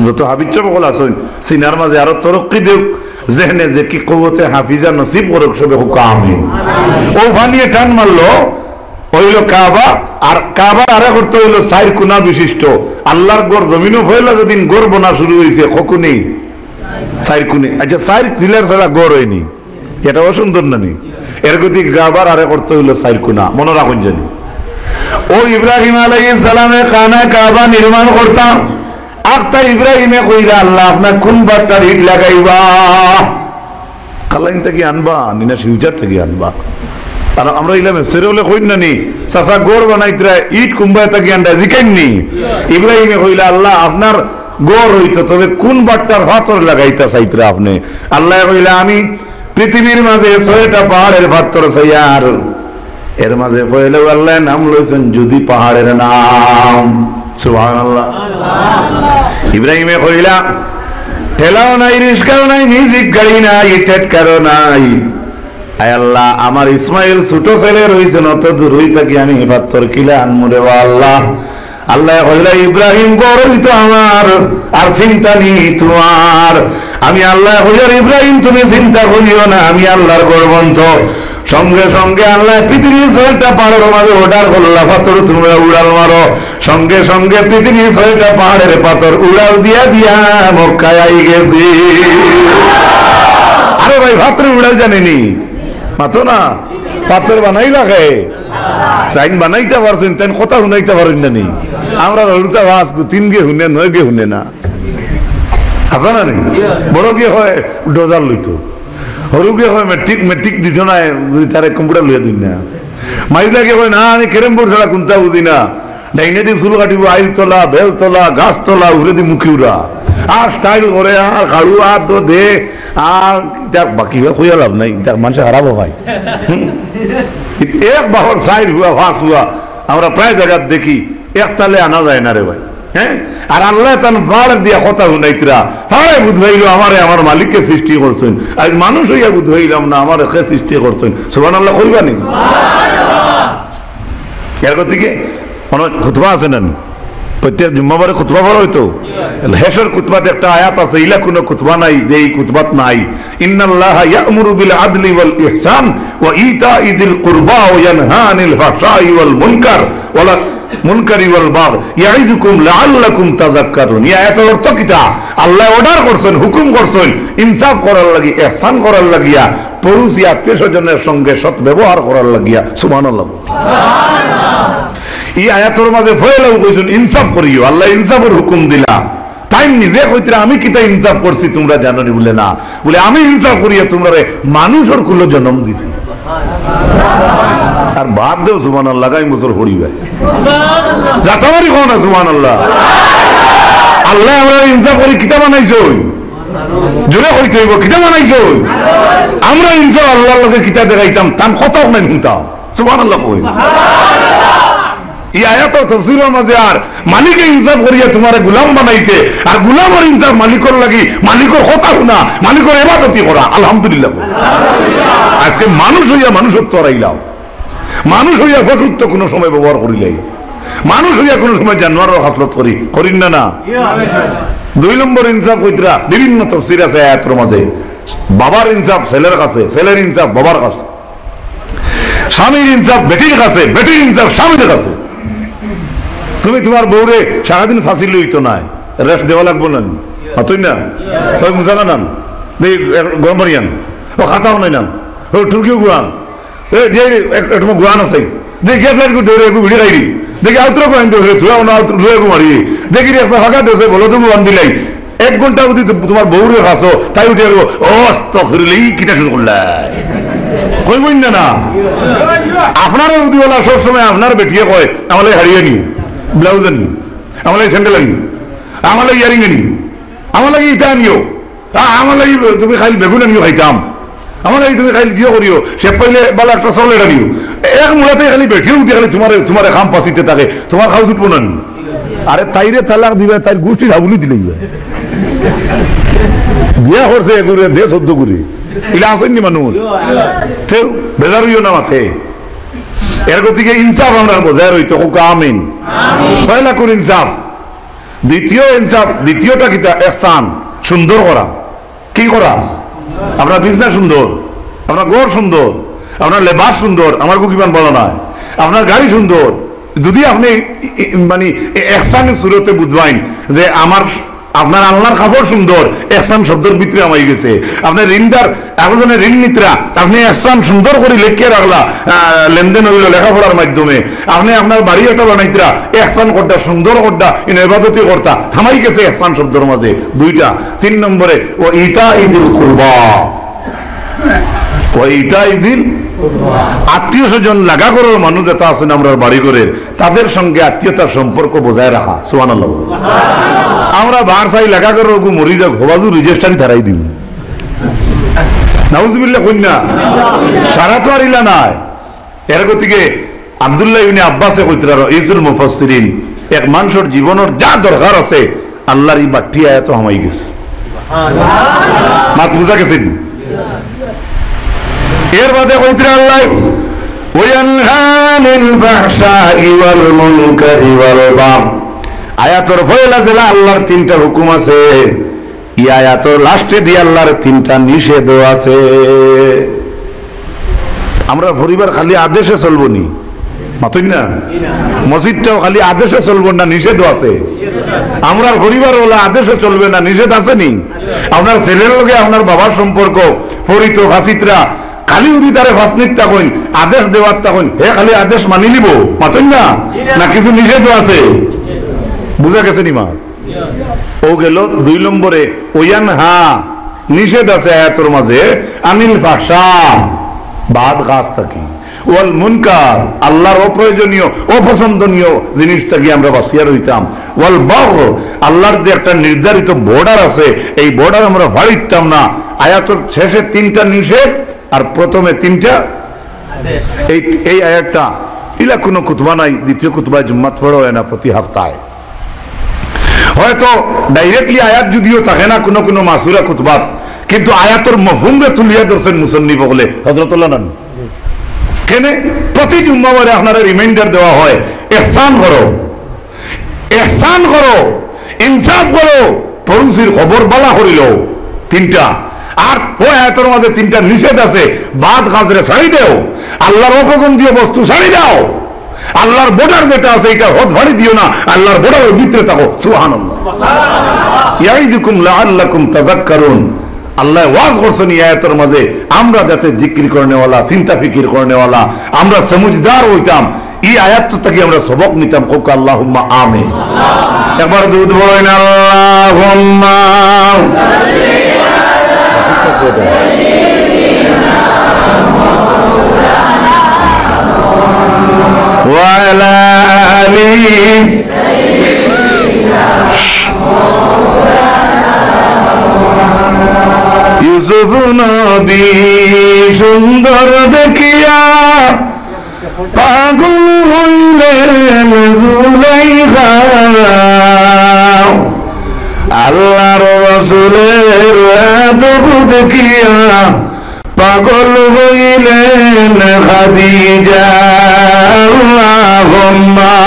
যত হাফিজ সাব অকল আছইন, সিনার মাঝে আরো তরক্কি দেউক, জেহনে জেকি কওতে হাফিজা নসিব করউক, সবে কউক্কা আমিন। অউ পানিয়ে টান মারলো, অইলো কাবা, আর কাবার আরেক অর্থ অইলো চাইর কুনা বিশিষ্ট। আল্লাহর ঘর জমিনো পয়লা যেদিন ঘর বনা শুরু অইছে, ক কুনি? চাইর কুনি। আচ্ছা, চাইর পিলার ছাড়া ঘর অয়নি। এটা অসুন্দর না নি? এর গতিকে কাবার আরেক অর্থ অইলো চাইর কুনা, মনো রাখইন জানি। অউ ইব্রাহিম আলাইহিস সালামে খানায়ে কাবা নির্মাণ করতা, আখতা ইব্রাহিমে কইলা, "আল্লাহ, আপনে কুন বাট্টার ইট লাগাইবা? কালাইন থাকি আনবা, নি না শিলচর থাকি আনবা?" আর আমরা ইলা মেস্ত্রি অকলে কইন না নি, "চাচা, ঘর বানাইতরা, ইট কুনবায় থাকি আনরা?" জিকাইন নি? ইব্রাহিমে কইলা, "আল্লাহ, আপনার ঘর অইতো, তবে কুন বাট্টার পাথর লাগাইতা চাইতরা আপনে?" আল্লায় কইলা, "আমি পৃথিবীর মাঝে ছয়টা পাহাড়ের পাথর চাইয়ার, এর মাঝে পয়লাউ আল্লায় নাম লইছইন জুদি পাহাড়ের নাম।" সুবহানাল্লাহ। ইব্রাহিমে কইলা, "ঠেলাও নাই, রিস্কাও নাই, মিউজিক গাড়ি নাই, টেটকারও নাই। আয় আল্লাহ, আমার ইসমাইল ছুটো ছেলে রইছইন, অত দূরই থাকি আমি পাথর কিলা আনমু রে বা আল্লাহ।" আল্লায় কইলা, "ইব্রাহিম, ঘর অইতো আমার, আর চিন্তা নি তুমার।" আমি আল্লায় কইয়ার, "ইব্রাহিম, তুমি চিন্তা করিও না, আমি আল্লাহর ঘর বনতো।" সঙ্গে সঙ্গে আল্লায় পৃথিবীর ছয়টা পাহাড়র মাঝে অর্ডার করলা, "পাথর তুমরা উড়াল মারো।" সঙ্গে সঙ্গে পৃথিবীর ছয়টা পাহাড়ের পাথর উড়াল দিয়া দিয়া মক্কায় আই গেছে। আরে ভাই, পাথর উড়াল জানে নি? মাতো না, পাথর বানাইলা কে? যেইন বানাইতা পারছইন, তেইন কথা হুনাইতা পারইন না নি? আমরার হুরুতা পাঁচ গু, তিন গে হুনে, নয় গে হুনে না। আছে না নি? বড় গে কয় ডোজার লইতো। হুরু গে কয় মেট্রিক, মেট্রিক দিতো না, তারে কম্পিউটার লইয়া দিন না। মাইলা গে কয়, "না, আমি ক্যারাম বোর্ড ছাড়া কুন্তা বুঝি না।" ডাইনেদি চুল কাটিবো, আইলতলা, বেলতলা, গাছতলা, উড়েদি মুখি উড়া। আর স্টাইল করে, আর খাড়ু, আর তো দে, আর ইতা বাকি কইয়া লাভ নাই, ইতা মানষে খারাপ অয়। হুম? এক বাপর চাইর পুয়া, পাঁচ পুয়া, আমরা প্রায় জাগাত দেখি, এক তালে আনা যায় না রে ভাই। হ্যাঁ? আর আল্লায় তান বাড় দিয়া কথা হুনাইতরা, হায় বুঝাইলো আমারে আমার মালিকে সৃষ্টি করছইন, আজ মানুষ অইয়া বুঝাইলাম না আমারে কে সৃষ্টি করছইন। সুবহানাল্লাহ কইবা নি? এর গতিকে অনেক খুতবা আছে না নি? প্রত্যেক জুম্মাবারে খুতবা পড়া অইতো। হেশর খুতবাত একটা আয়াত আছে, ইলা কুনু খুতবা নাই যে ই খুতবাত নাই। ইন্নাল্লাহা ইয়া'মুরু বিল আদলি ওয়াল ইহসান ওয়া ইতাই যিল কুরবা ওয়া ইয়ানহা আনিল ফাহশাই ওয়াল মুনকার ওয়ালা মুনকারি ওয়াল বাগই ইয়াইযুকুম লাআল্লাকুম তাযাক্কারুন। ই আয়াতর অর্থ কিতা? আল্লায় order করছইন, হুকুম করছইন ইনসাফ করার লাগি, ইহসান করার লাগিয়া, পড়ুশি আত্মীয় স্বজনের সঙ্গে সৎ ব্যবহার করার লাগিয়া। সুবহানাল্লাহ। ই আয়াতর মাঝে পয়লাউ কইছইন ইনসাফ করিও, আল্লায় ইনসাফর হুকুম দিলা। তাইন নিজে কইতরা আমি কিতা ইনসাফ করছি তুমরা জানো নি? বুলে না। বুলে আমি ইনসাফ করিয়া তুমরারে মানুষর কুলো জনম দিছি। আর বাদ দেও সুবহানাল্লাহ, আগামী বছর পড়িবায়। যাত্রাবাড়ি কও না সুবহানাল্লাহ। আল্লায় আমরারে ইনসাফ করি কিতা বানাইছইন? জোরে কইতে অইবো, কিতা বানাইছইন? আমরা ইনসাফ আল্লার লগে কিতা দেখাইতাম, তান কথা অখান হুনতাম। সুবহানাল্লাহ কই। ই আয়াতর তফসিরর মাঝে আর মালিকে ইনসাফ করিয়া তুমারে গুলাম বানাইছে, আর গুলামর ইনসাফ মালিকর লাগি, মালিকর কথা হুনা, মালিকর ইবাদতি করা। আলহামদুলিল্লাহ। আজকে মানুষ অইয়া মানুষর তো হারাইলাও, মানুষ অইয়া পশুর তো কুনু সময় ব্যবহার করিলাই, মানুষ অইয়া কুনু সময় জানোয়ারর খাসলত করি, করির না না? দুই নম্বর ইনসাফ কইতরা বিভিন্ন তফসির আছে আয়াতর মাঝে, বাবার ইনসাফ ছেলের কাছে, ছেলের ইনসাফ বাবার কাছে। স্বামীর ইনসাফ বেটির কাছে, বেটির ইনসাফ স্বামীর কাছে। তুমি তুমার বউরে সারাদিন ফাঁসি লইতো নায়, rest দেওয়া লাগবো না নি? মাতইন না? ওই মুজানা নান, দেই গরম পানি আন, ও খাতা নাই নান, ও টুরকিও গুয়ান, এ, যে এক-, একটু গুয়ান আছে, দেখি এক লাইট করে ধরে একটু ভিড়ি খাইরি, দেখি আউতরা গুয়ান ধরে, ধুয়া ওনা আউতরা ধুয়া একটু মারি, দেখি রে একটা ফাঁকা দেশে বলো তো গুয়ান দিলাই, এক ঘন্টা যদি তু-, তুমার বউরে ফাঁসো, তাই উঠি আর, "ও আস্তাগফিরুল্লাহ, ই কিতা শুরু করলা?" কইবইন না না? আপনারে যদি ওলা সব সময় আপনার বেটিয়ে কয়, "আমারে হারিয়ে নিও, ব্লাউজ আনিও, আমারে স্যান্ডেল আনিও, আমারে ইয়ারিং আনিও, আমারে ইটা আনিও, আ-, আমারে তুমি খাইল বেগুন আনিও খাইতাম।" আমার এই তুমি খাইল কিয় করিও, সে পাইলে বালা একটা চকলেট আনিও। এক মুলাতে খালি বেটিয়ে উঠি খালি তুমারে, তুমারে খাম পাসিতে থাকে, তুমার খাও ছুটবো না নি? আরে তাইরে তালাক দিবা, তাইর গুষ্টির হাবুলি দিলে দিবা। বিয়া করছে এগুরে, দে সদ্য করে। ইলা আছইন নি মানুষ? তেউ বেজার অইও না মাতে। এর গতিকে ইনসাফ আমরা বজায় রইতে হোক, আমিন। পয়লা কুন ইনসাফ, দ্বিতীয় ইনসাফ, দ্বিতীয়টা কিতা? ইহসান, সুন্দর করা। কি করা? আপনার বিছনা সুন্দর, আপনার ঘর সুন্দর, আপনার লেবাস সুন্দর, আমার গুকিবান বলা নয়, আপনার গাড়ি সুন্দর। যদি আপনি ই-, ই-, মানে এ-, ইহসানের সুরতে বুঝবাইন যে আমার, আপনার আলনার কাপড় সুন্দর, ইহসান শব্দর ভিতরে হামাই গেছে। আপনার ঋণদার, আরো জনে ঋণ নিতরা, আপনি ইহসান সুন্দর করি লেখিয়া রাখলা, আহ, লেনদেন অইল লেখাপড়ার মাধ্যমে। আপনি আপনার বাড়ি একটা বানাইতরা, ইহসান করতা, সুন্দর করতা, ইনো ইবাদতি করতা, হামাই গেছে ইহসান শব্দর মাঝে দুইটা। তিন নম্বরে, "ওয়া ইতাই যিল কুরবা।" ওয়া ইতাই যিল, আত্মীয় স্বজন লাগা ঘরর মানুষ যেটা আছইন আমরার বাড়ি ঘরর, তাদের সঙ্গে আত্মীয়তার সম্পর্ক বজায় রাখা। সুবহানাল্লাহ। আমরা বার চাই লাগা ঘরর গু মরি যাক, হবাজু রেজিস্টারি ধারাই দিব। নাউজুবিল্লাহ কইন না। সারা তো আর ইলা নাই। এর গতিকে আব্দুল্লাহ ইবনে আব্বাসে কইতরা, রইসুল মুফাসসিরিন, এক মানষর জীবনর যা দরকার আছে, আল্লার ই বাট্টি আয়াতো হামাই গেছে। মাত বুঝা গেছে নি? এর বাদে কইতরা আল্লায়, "ওয়ায়ানহা আনিল ফাহশাই ওয়াল মুনকারি ওয়াল বাগই।" আয়াতর পয়লা যেলা আল্লার তিনটা হুকুম আছে, ই আয়াতর লাস্টে দি আল্লার তিনটা নিষেধও আছে। আমরার পরিবার খালি আদেশে চলবো নি? মাতইন না? মসজিদটাও খালি আদেশে চলবো না, নিষেধও আছে? আমরার পরিবার ওলা আদেশে চলবে না, নিষেধ আছে নি? আপনার ছেলের লগে আপনার বাবার সম্পর্ক, ফরিত, ফাসিতরা, খালি যদি তারে ফাসনিত থাকইন, আদেশ দেওয়ার থাকইন, হে খালি আদেশ মানি নিব? মাতইন না? না কিছু নিষেধও আছে? বুঝা গেছে নি মা? ও গেল দুই নম্বরে, ওয়ায়ানহা, নিষেধ আছে আয়াতর মাঝে, আনিল ফাহশা, বাদ কাজ থাকি, ওয়াল মুনকার, আল্লার অপ্রয়োজনীয়, অপছন্দনীয় জিনিস থাকি আমরা বাঁচিয়া রইতাম, ওয়াল বাগই, আল্লার যে একটা নির্ধারিত বর্ডার আছে, এই বর্ডার আমরা ফাড়িতাম না। আয়াতর শেষে তিনটা নিষেধ আর প্রথমে তিনটা এই, এই আয়াতটা ইলা কুনু খুতবা নাই, দ্বিতীয় খুতবায় জুম্মাত পড়া অয় না প্রতি হাপ্তায়। হয়তো directly আয়াত যুদিও থাকে না কুনু কুনু মাসুরা খুতবাত, কিন্তু আয়াতর মফহুমরে তুলিয়া ধরছইন মুসন্নিফ অকলে, হযরতুল্লাহ নানু। কেনে? প্রতি জুম্মাবারে আপনারে reminder দেওয়া হয়, ইহসান করো, ইহসান করো, ইনসাফ করো, পড়ুশির খবর বালা করিল। তিনটা। আর অউ আয়াতর মাঝে তিনটা নিষেধ আছে, বাদ কাজরে ছাড়ি দেও, আল্লাহর অপছন্দীয় বস্তু ছাড়ি দাও, আল্লাহর border যেটা আছে, ইটার হদ ফাড়ি দিও না, আল্লাহর borderর ভিতরে থাকো। সুবহানাল্লাহ। ইয়াইযুকুম লাআল্লাকুম তাযাক্কারুন। আল্লায় ওয়াজ করছইন ই আয়াতর মাঝে, আমরা যাতে জিকির করনেওয়ালা, চিন্তা ফিকির করনেওয়ালা, আমরা সমুজদার অইতাম, ই আয়াত থাকি আমরা সবক নিতাম। কউক্কা আল্লাহুম্মা আমিন। একবার দুরুদ পড়ইন, আল্লাহুম্মা ওয়া আলা আলি। ইউসুফ নবী সুন্দর দেখিয়া পাগল হইলেন জুলাইখা। আল্লাহর রসুলের আদব দেখিয়া পাগল হইলেন খাদিজা। আল্লাহুম্মা।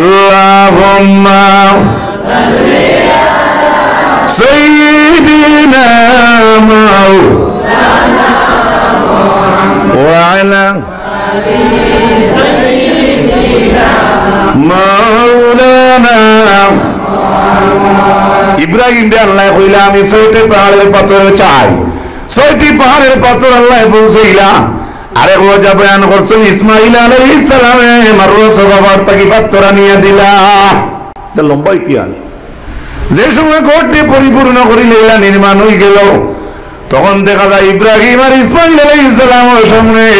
اللهم سيدنا محمد وعلى مولانا। ইব্রাহিমরে আল্লায় কইলা, "আমি ছয়টি পাহাড়ের পাথর চাই।" ছয়টি পাহাড়ের পাথর আল্লায় পৌঁছাইলা। আরেক ওয়াজে বয়ান করছইন, ইসমাইল আলাইহিস সালামে মারওয়া সাফা পাহাড় থাকি পাথর আনিয়া দিলা। ইটা লম্বা ইতিহাস। যে সময় ঘরটি পরিপূর্ণ করিলাইলা, নির্মাণ অইগেল, তখন দেখা যায় ইব্রাহিম আর ইসমাইল আলাইহিস সালামর সামনে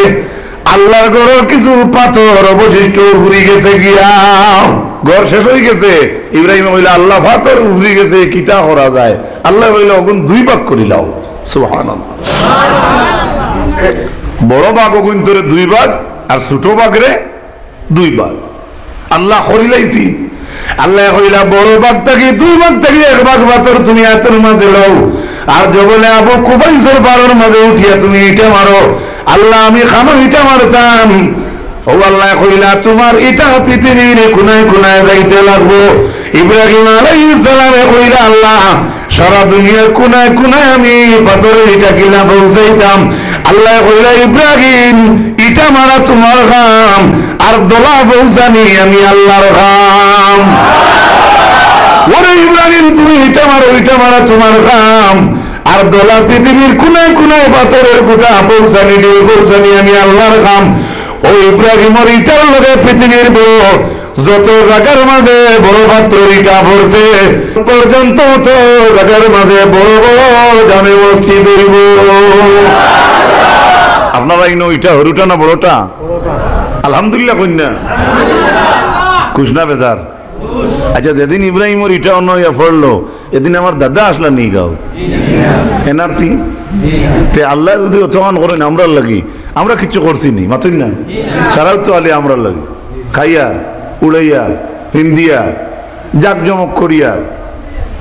আল্লাহর ঘরর কিছু পাথর অবশিষ্ট উফরি গেছে গিয়া। ঘর শেষ অইগেছে। ইব্রাহিমে কইলা, "আল্লাহ, পাথর উফরি গেছে, কিতা করা যায়?" আল্লায় কইলা, "অগুন দুই ভাগ করিলাও।" সুবহানাল্লাহ। বড় ভাগ অগুইন্তরে দুই ভাগ, আর ছোট ভাগরে দুই ভাগ। আল্লায় করিলাইছি। আল্লায় কইলা, "বড় ভাগ থাকি, দুই ভাগ থাকি এক ভাগ পাথর তুমি আতর মাঝে লও, আর জবলে আবু কুবাইসর পাহাড়র মাঝে উঠিয়া তুমি ইটা মারো।" আল্লাহ, আমি খানো ইটা মারতাম। ও আল্লায় কইলা, "তুমার ইটা পৃথিবীর কুনায় কুনায় যাইতে লাগবো।" ইব্রাহিম আলাইহিস সালামে কইলা, "আল্লাহ, সারা দুনিয়ার কুনায় কুনায় আমি পাথরর ইটা কিলা পৌঁছাইতাম।" আল্লায় কইলা, "ইব্রাহিম, ইটা মারা তুমার কাম, আর দলা পৌঁছানি আমি আল্লাহর কাম।" ওরে ইব্রাহিম, তুমি ইটা মারো, ইটা মারা তুমার কাম, আর দলা পৃথিবীর কুনায় কুনায় পাথরর গুটা পৌঁছানি, ঢিল পৌঁছানি আমি আল্লাহর কাম। ও ইব্রাহিমর ইটার লগে পৃথিবীর বড় যত জাগার মাঝে বড় পাথরর ইটা পড়ছে, পর্যন্ত অত জাগার মাঝে বড় বড় জামে মসজিদ অইবো। আপনারা ইনো ইটা হুরুটা না বড়টা? আলহামদুলিল্লাহ কইন না? খুশ না বেজার? আচ্ছা, যেদিন ইব্রাহিমর ইটা অনো অইয়া পড়লো, এদিন আমার দাদা আছলা নি গাঁও? এনআরসি? তে আল্লায় যুদি অতখান করইন আমরার লাগি, আমরা কিচ্ছু করছি নি, মাতইন না? সারাউ তো আলী আমরার লাগি। খাইয়া, উড়াইয়া, হিন্দিয়া, জাকজমক করিয়া,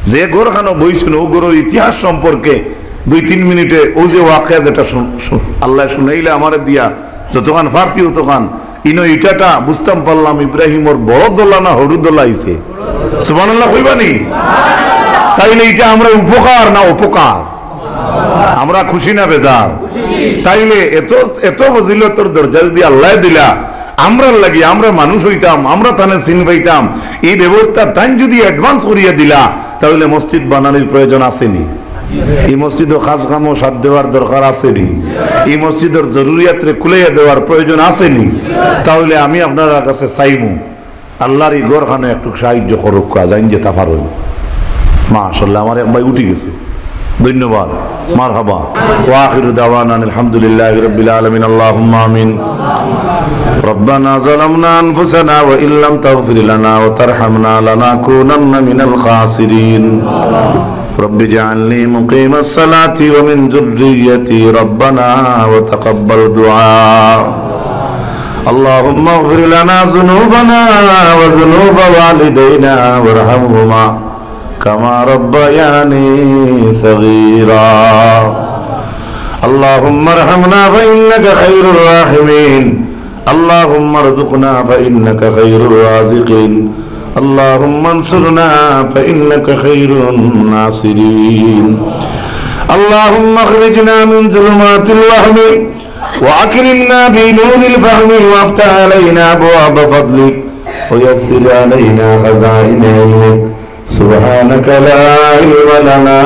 যে ঘরখানো বইছইন, অউ ঘরর ইতিহাস সম্পর্কে দুই তিন মিনিটে অউ যে ওয়াকিয়া যেটা শুন-, শুন-, আল্লায় শুনাইলা আমারে দিয়া, যতখান পারছি অতখান, ইনো ইটাটা বুঝতাম পারলাম ইব্রাহিমর বড় দলা না হুরু দলা আইছে। সুবহানাল্লাহ কইবা নি? তাইলে ইটা আমরার উপকার না অপকার? আমরা খুশি না বেজার? তাইলে এত, এত ফজিলতর দরজা যুদি আল্লায় দিলা, আমরার লাগি, আমরা মানুষ অইতাম, আমরা তানে চিন পাইতাম, ই ব্যবস্থা তাইন যুদি advance করিয়া দিলা, তাইলে মসজিদ বানানির প্রয়োজন আছে নি? ই মসজিদো খাস কামো সাথ দেওয়ার দরকার আছে নি? ই মসজিদর জরুরিয়াতরে কুলাইয়া দেওয়ার প্রয়োজন আছে নি? তাইলে আমি আপনারার কাছে চাইমু, আল্লাহর ই ঘরখানো একটুক সাহায্য করউক্কা, যাইন যেতা পারইন। মাশাআল্লাহ, আমার এক ভাই উঠি গেছে। ধন্যবাদ। মারহাবা। ওয়া আখিরু দাওয়ানা আলহামদুলিল্লাহি রাব্বিল আলামিন। আল্লাহুম্মা আমিন। ربنا ظلمنا أنفسنا وإن لم تغفر لنا وترحمنا لنكونن من الخاسرين. رب اجعلني مقيم الصلاة ومن ذريتي ربنا وتقبل دعاء. اللهم اغفر لنا ذنوبنا وذنوب والدينا وارحمهما كما ربياني صغيرا. اللهم ارحمنا فإنك خير الراحمين. اللهم ارزقنا فإنك خير الرازقين. اللهم انصرنا فإنك خير الناصرين. اللهم أخرجنا من ظلمات الوهم وأكرمنا بنور الفهم وافتح علينا أبواب فضلك ويسر علينا خزائن علمك. سبحانك لا علم لنا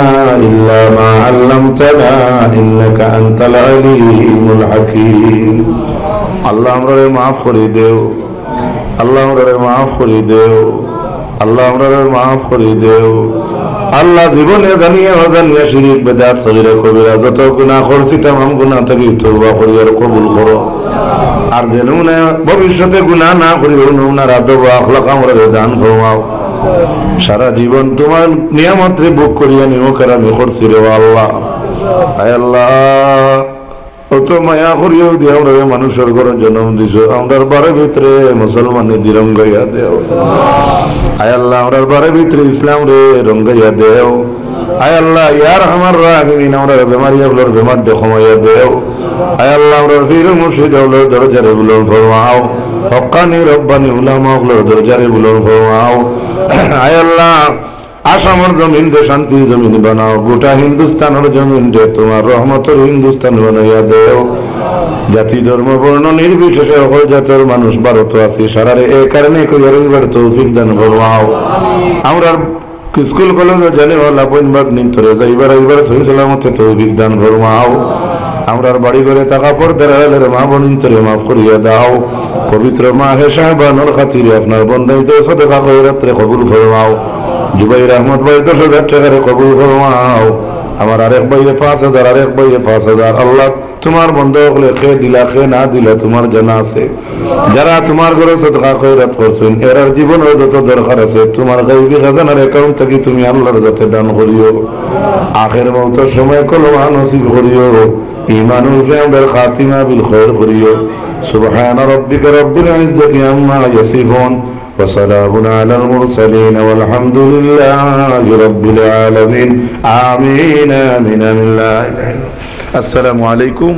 إلا ما علمتنا إنك أنت العليم الحكيم. আল্লাহ, আমরারে মাফ করি দেও। আল্লাহ, আমরারে মাফ করি দেও। আল্লাহ, আমরারে মাফ করি দেও। আল্লাহ, জীবনে জানিয়া অজানিয়া শিরিক, বেদাত, সগীরা, কবিরা যত গুনাহ করছি, তামাম গুনাহ থাকি তওবা করি আর কবুল করো। আর যেন না ভবিষ্যতে গুনাহ না করি, অউ নমুনার আদব ও আখলাক আমরারে দান ফরমাও। সারা জীবন তোমার নিয়ামতরে ভোগ করিয়া নিমক হারামি করছি রে আল্লাহ। আয় আল্লাহ, অত মায়া করিয়াও দিয়া আমরারে মানুষর ঘরো জনম দিছো, আমরার বাড়ির ভিতরে মুসলমানি দি রঙ্গাইয়া দেও। আয় আল্লাহ, আমরার বাড়ির ভিতরে ইসলামরে রঙ্গাইয়া দেও। আয় আল্লাহ, ইয়া আরহামার রাহিমিন, আমরার বেমারি অকলর বেমার দে কমাইয়া দেও। আয় আল্লাহ, আমরার পীর মুর্শিদ অকলর দরজারে বুলন্দ ফরমাও। হক্কানি রব্বানি উলামা অকলর দরজারে বুলন্দ ফরমাও। আয় আল্লাহ, আসামর জমিনরে শান্তি জমিন বানাও, গোটা হিন্দুস্তানর জমিনরে তোমার রহমতর হিন্দুস্তান বানাইয়া দেও। জাতি, ধর্ম, বর্ণ নির্বিশেষে হকল জাতর মানুষ ভারতো আছি, সারারে এ কারণে কইয়া রইবার তৌফিক দান ফরমাও। আমরার স্কুল কলেজো জানেওয়ালা বইন ভাগ্নিন্তরে যাইবার আইবার সহি সালামতে তৌফিক দান ফরমাও। আমরার বাড়ি ঘরে থাকা পর্দার আড়ালের মা বইনিন্তরে মাফ করিয়া দাও। পবিত্র মাহে শাহবানর খাতিরে আপনার বন্দাইন্তর সদকা খয়রাতরে কবুল ফরমাও। জুবাইর আহমদ ভাইর দশ হাজার টেকারে কবুল ফরমাও। আমার আরেক ভাইয়ে পাঁচ হাজার, আরেক ভাইয়ে পাঁচ হাজার। আল্লাহ, তোমার বন্দা অকলে কে দিলা, কে না দিলা, তোমার জানা আছে। যারা তোমার ঘরো সদকা খয়রাত করছইন, এরার জীবনর যত দরকার আছে, তোমার গাইবি খাজানার account থাকি তুমি আল্লাহর জাতে দান করিও। আখের মউতর সময় কলমা নসিব করিও। ইমান উপরে আমরার খাতিমা বিল খয়র করিও। سبحان ربك رب العزة عما يصفون وسلام على المرسلين والحمد لله رب العالمين. آمين، آمين، آمين. لا إله إلا الله. السلام عليكم.